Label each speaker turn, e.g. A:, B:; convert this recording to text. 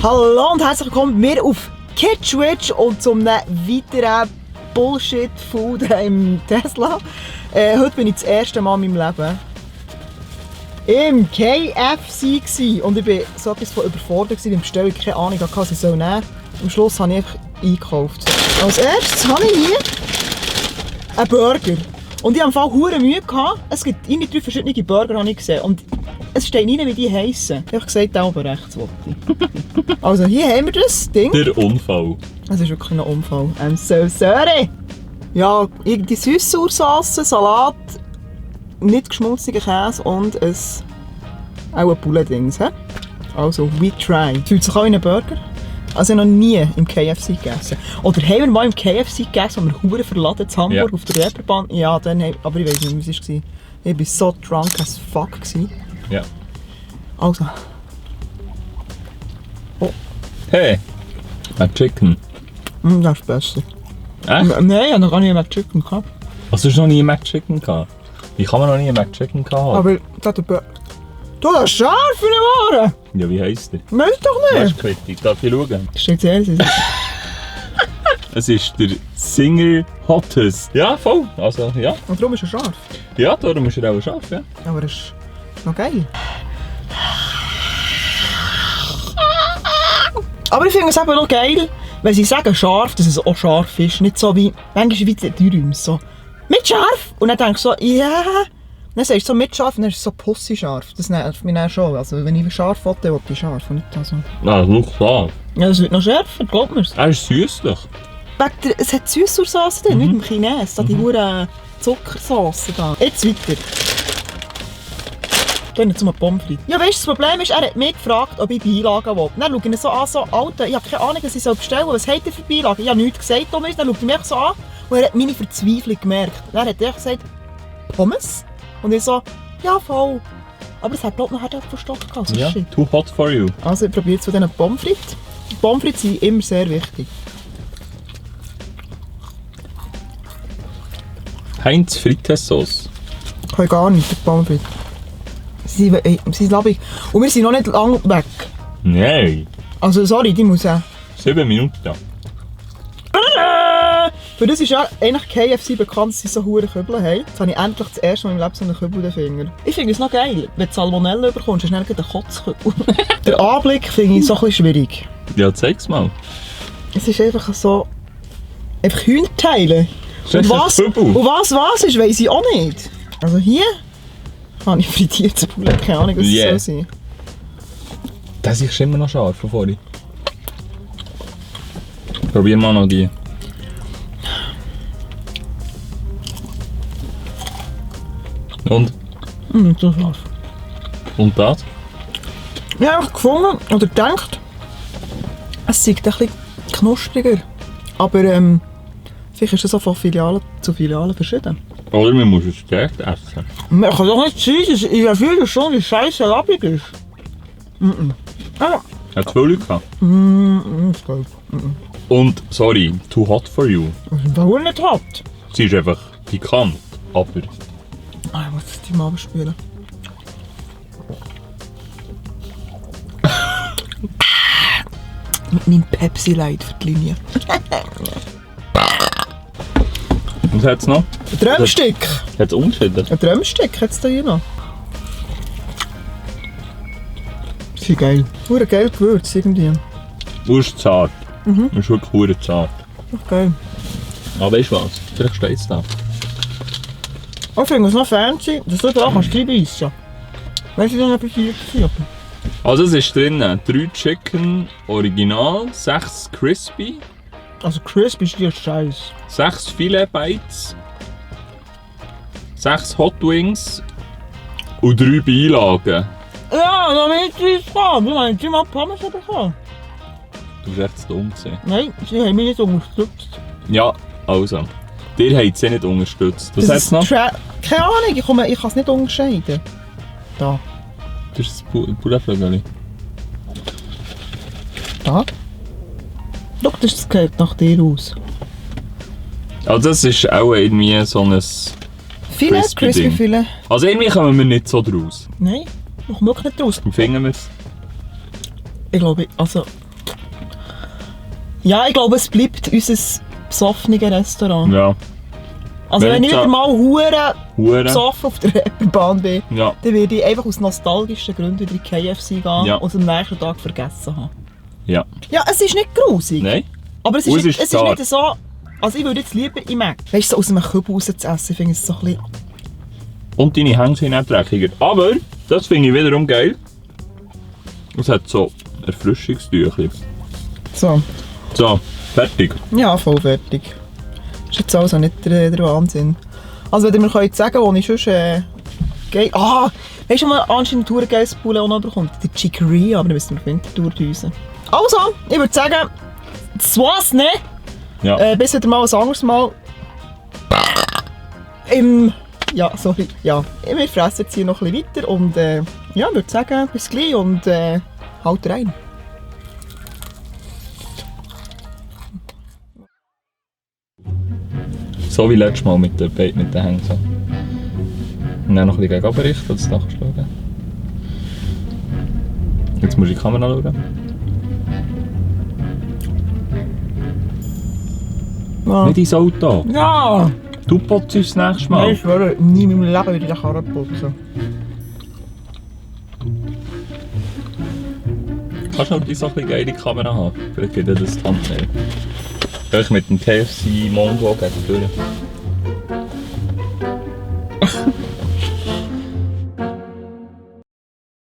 A: Hallo und herzlich willkommen mit mir auf Kitschwitch und zum weiteren Bullshit-Food im Tesla. Heute bin ich das erste Mal in meinem Leben im KFC gewesen. Und ich war so etwas von überfordert beim Bestellen. Ich keine Ahnung, was ich nehmen soll. Am Schluss habe ich einfach eingekauft. Als erstes habe ich hier einen Burger. Und ich hatte im Fall hure Mühe gehabt. Es gibt irgendwie 3 verschiedene Burger, habe ich gesehen. Und es steht nicht, wie die heissen. Ich habe gesagt, da oben rechts wollte ich. Also hier haben wir das Ding.
B: Der Unfall.
A: Es ist wirklich ein Unfall. I'm so sorry. Ja, die Süßsauersoße, Salat, nicht geschmolzener Käse und auch ein Poulet-Dings. Also, we try. Fühlt sich auch wie ein Burger. Also ich habe noch nie im KFC gegessen. Oder haben wir mal im KFC gegessen, wo wir hure verladen in Hamburg auf der Reeperbahn? Ja, dann, aber ich weiß nicht, wie es war. Ich war so drunk as fuck.
B: Ja.
A: Also. Oh.
B: Hey, McChicken.
A: Das ist besser.
B: Echt?
A: Nein, ich habe noch gar nicht McChicken gehabt.
B: Was hast du noch nie McChicken gehabt? Wie kann man noch nie McChicken gehabt?
A: Aber das hat du hast scharf in den Ohren!
B: Ja, wie heisst der?
A: Weißt doch
B: Was
A: nicht!
B: ist Kritik? Darf ich schauen?
A: Steht zuerst.
B: Es ist der Singer Hottest. Ja, voll. Also, ja.
A: Und darum ist er scharf.
B: Ja, darum ist er auch scharf, ja.
A: Aber das ist noch geil. Aber ich finde es eben noch geil, wenn sie sagen scharf, dass es auch scharf ist. Nicht so wie, manchmal wie die Dürüms so mit scharf. Und dann denkst du so, ja. Yeah. Dann sagst du so mit scharf und dann ist es so pussy scharf. Das nervt mich dann schon. Also wenn ich scharf will, dann will ich scharf und nicht so.
B: Ah, schau klar.
A: Ja, das wird noch schärfer, glaub mir's.
B: Er ist süßlich.
A: Es hat Süßsauersoße drin, nicht im Chines. Da die hure Zuckersauce da. Jetzt weiter. Dann zum Pommes frites. Ja, weißt du, das Problem ist, er hat mich gefragt, ob ich Beilagen will. Dann schaue ich ihn so an, so, Alter, ich habe keine Ahnung, was ich bestellen soll. Was hat er für Beilagen? Ich habe nichts gesagt, Thomas. Dann schaut er mich so an und er hat meine Verzweiflung gemerkt. Dann hat er gesagt, Pommes? Und ich so, ja voll. Aber es hat, glaube ich, noch Herdöpfelstock gehabt.
B: Ja, too hot for you.
A: Also ich probiere jetzt von diesen Pommes frites. Pommes frites sind immer sehr wichtig.
B: Heinz Frittessauce.
A: Ich kann gar nicht, die Pommes frites. Sie sind labig. Und wir sind noch nicht lange weg.
B: Nein.
A: Also sorry, die muss auch.
B: 7 Minuten.
A: Für das ist ja eigentlich KFC bekannt, dass sie so hohe Kübel haben. Jetzt habe ich endlich das erste Mal in meinem Leben so einen Kübel in den Finger. Ich finde es noch geil, wenn du Salmonella bekommst, ist es ein Kotzkübel. Der Anblick finde ich so ein bisschen schwierig.
B: Ja, zeig's mal.
A: Es ist einfach so... einfach Hühnerteile.
B: Und
A: was ist, weiss ich auch nicht. Also hier habe ich frittiertes Poulet, keine Ahnung, was es soll sein.
B: Das ist immer noch scharf von vorhin. Probieren wir noch die. Und?
A: Nicht so scharf.
B: Und das?
A: Ich habe einfach gefunden, oder gedacht, es sei ein bisschen knuspriger. Aber vielleicht ist es auch von Filiale zu Filiale verschieden.
B: Oder man muss es direkt essen.
A: Man kann doch nicht sein, dass ich fühle schon, wie scheiße labig ist.
B: Hat 2 Leute gehabt.
A: Das geht.
B: Und, sorry, too hot for you.
A: Warum nicht hot?
B: Sie ist einfach pikant, aber...
A: Ich muss das mal abspülen. Mit meinem Pepsi Light für die Linie.
B: Was hat es noch?
A: Ein Drömstück!
B: Hat es Unterschiede?
A: Ein Drömstück hat es da hier noch. Das ist geil. Hure geil gewürzt irgendwie.
B: Urzart. Ist wirklich verdammt zart.
A: Ach geil.
B: Aber weißt du was? Vielleicht steht es da.
A: Ich finde es noch fancy, dass du da kannst reinbeissen. Weißt du, dann passiert es?
B: Also es ist drin 3 Chicken Original, 6 Crispy,
A: Also crispy ist dir scheiß.
B: 6 Filet Bites, 6 Hot Wings und 3 Beilagen.
A: Ja, damit ich es kann. Du meinst, sie mal Pommes bekommen?
B: Du bist echt zu dumm gewesen.
A: Nein, sie haben mich nicht unterstützt.
B: Ja, also. Dir haben sie nicht unterstützt. Was hat's noch?
A: Keine Ahnung, ich kann es nicht unterscheiden. Da.
B: Das ist das Pouletflögeli.
A: Da? Schau, das geht nach dir aus.
B: Also das ist auch irgendwie so ein...
A: Filet, crispy
B: Ding.
A: Filet.
B: Also irgendwie kommen wir nicht so draus.
A: Nein, ich komme wirklich nicht raus.
B: Wie finden wir es?
A: Ich glaube, also... Ja, ich glaube, es bleibt unser besoffenes Restaurant.
B: Ja.
A: Also wenn ich
B: Wenn
A: wieder mal hure
B: Hure.
A: besoffen auf der Reeperbahn bin,
B: Ja.
A: dann werde ich einfach aus nostalgischen Gründen wieder in die KFC gehen
B: Ja.
A: und es am nächsten Tag vergessen haben.
B: Ja.
A: Ja, es ist nicht grusig.
B: Nein?
A: Aber es
B: Und
A: ist,
B: es ist
A: es ist
B: zart.
A: nicht so... Also ich würde jetzt lieber im Mac. Weißt du, so aus einem Kübel raus zu essen, finde ich es so ein bisschen...
B: Und deine Hände sind auch dreckiger. Aber, das finde ich wiederum geil. Es hat so Erfrischungstücher.
A: So.
B: So, fertig.
A: Ja, voll fertig. Das ist jetzt also nicht der Wahnsinn. Also wenn ihr mir könnt sagen, wo ich sonst geil... Ah! Weißt du, was man anscheinend ein geiles Poulet auch noch bekommt? Der Chicory, aber dann müssen wir Winterthur düsen. Also, ich würde sagen, das war's, ne?
B: Ja.
A: Bis wieder mal ein anderes Mal. Ja, sorry. Ja, wir fressen jetzt hier noch ein bisschen weiter und ja, ich würde sagen, bis gleich und haut rein.
B: So wie letztes Mal mit den Hängen. So. Und dann noch ein bisschen gegenüberrichten, dass du nachher schauen. Jetzt muss ich die Kamera schauen.
A: Ja.
B: Nicht ins Auto.
A: Ja!
B: Du putzt das nächste
A: Nein,
B: Mal.
A: ich schwöre, nie in meinem Leben würde ich den Karren putzen.
B: Kannst du noch so eine geile Kamera haben? Vielleicht geht das Thumbnail. Vielleicht mit dem KFC Mongo gegen die Tür.